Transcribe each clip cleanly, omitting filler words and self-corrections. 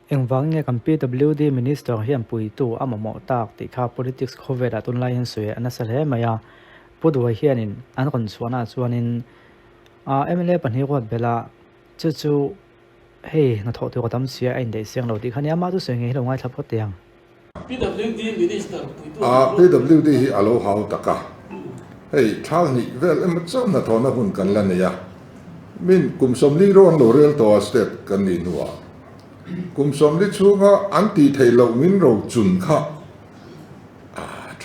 Engvang nge kan PWD Minister hian puitu a mamawh tak tih kha politics khawvelah tunlai hian sawi a nasa hle mai a. Pu Duai hianin an rawn chhuahnaah chuanin mla pahnih ruat belh a, chu chu hei hnathawh tur a tam sia a indaih siang lo tih kha nia amah chu sawi ngei hi lo ngaithla phawt teh ang. PWD Minister puitu a mamawh. PWD hi a lo hau tak a, hei thal hnih vel emaw chauh hnathawhna hun kan la nei a, min kum 40 rawn lo rel tawh a state kan nih hnuah kum 40 chhunga an tih theih loh min ro chun kha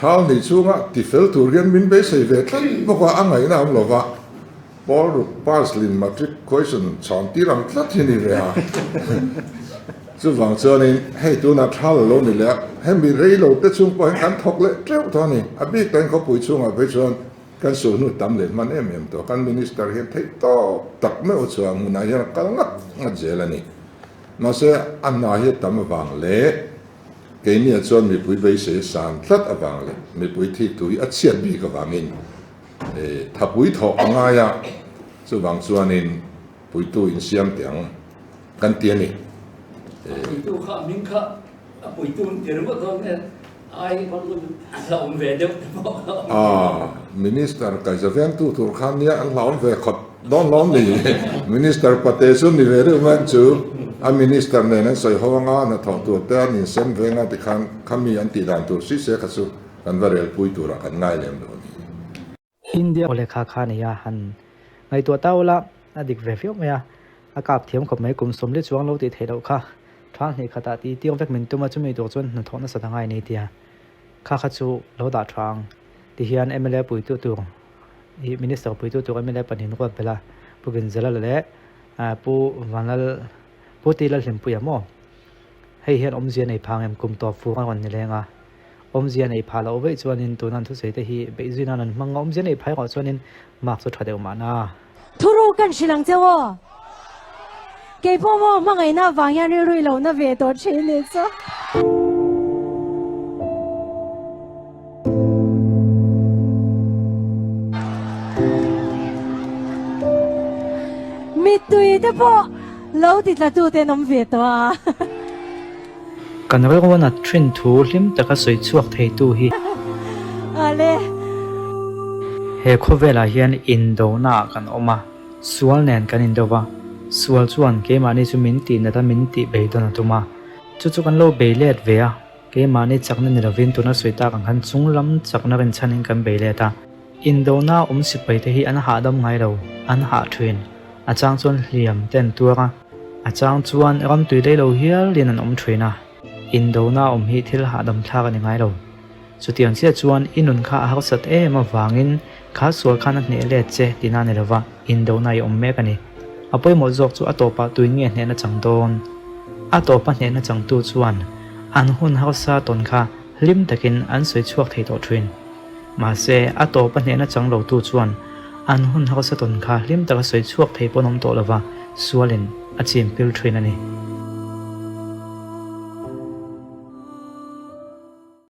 Thal ni chhunga tifel tur hian min beisei ve tlat bawk a, a ngaihna awm lova Paul ruk pass lin matric question chhan tir ang tlat hi ni ve a. Chuvang chuanin hei tunah thal a lo ni leh a, hemi rei lo te chhung pawh hian kan thawk leh teuh tawh a ni. A bik takin khawpui chhungah phei chuan kan suhnu tam leh hman em em tawh. Kan minister hian theih tawp tak meuh chuan hmunah hian a kal ngat ngat zel a ni. Mahse a hna hi a tam avang leh Keiniah chuan mipui beisei san tlat avang leh mipui thik thu hi a chhiat bik avangin thapui thawh a ngai a, chuvang chuanin puitu insiam teh ang kan ti a ni. A puitu kha min kha a puitu an ti ringawt dawn nge ai hlauhawm ve deuh te pawh kha awm thei lo. Minister kaihza vengtu tur khan nia an hlauhawm ve khawp dawn lawm ni? Minister pate chu ni ve deuh mai ang chu. A minister nen an sawi ho anga hnathawh tur te an insem veng a tikhan khami an tih dan tur si se kha chu kan va relpui turah kan ngai lem lo a ni. India lehkha kha a nei a, han ngaihtuah ta ula a dik ve viau mai a, a kap thiam khawp mai kum 40 chuang lo tih theih loh kha thang hnih khatah tih tir vek min tum a, chumi tur chuan hnathawh nasa ta ngai a ni tia kha kha chu lo dah tha ang ti hian mla puitu tur ih minister puitu tur mla pahnih ruat belh a, Pu Ginzela leh Pu Vanlal Pu Ti Lalhlimpuia maw hei hian awmzia nei phang em kum tawp fur a rawn ni leng a. Awmzia nei phah loh veih chuanin tuna an thusawi te hi beih zui nan an hmang a, awmzia nei phah erawh chuanin mark chu tha deuh mahna. Thuru kan hrilh ang cheu aw. Kei pawh maw hmangaihna avang hian rilru i lo na ve tawh thin nih chu. Mittui te pawh lo ti tla tu te an awm ve tawh a. Kan rilruana thin thu hlim taka sawi chhuak theitu hi. Ale. He khawvelah hian indona ah kan awm a, sual nen kan indo va, sual chuan keimahni chu min tih nat a min tih beidawn a tum a, chu chu kan lo bei let ve a, keimahni chakna ni lovin tuna sawi tak ang khan chunglam chakna rinchhanin kan bei let a. Indona awm sipai te hi an hahdam ngai lo, an hah thin, a chang chuan hliam te an tuar a. A chang chuan ram tui lei lo hialin an awm thin a, indona awm hi thil hahdam thlak a ni ngai lo. Chutiang chiah chuan i nun kha a harsat em avangin kha sual khan a hneh let che tihna a ni lova, indona i awm mek a ni. A pawimawh zawk chu a tawpah tuin nge hnehna chang dawn? A tawpa hnehna changtu chuan an hun harsa tawn kha hlim takin an sawi chhuak thei tawh thin. Mahse, a tawpa hnehna chang lotu chuan an hun harsa tawn kha hlim taka sawi chhuak thei pawn awm tawh lova, sualin a chim pil thin a ni.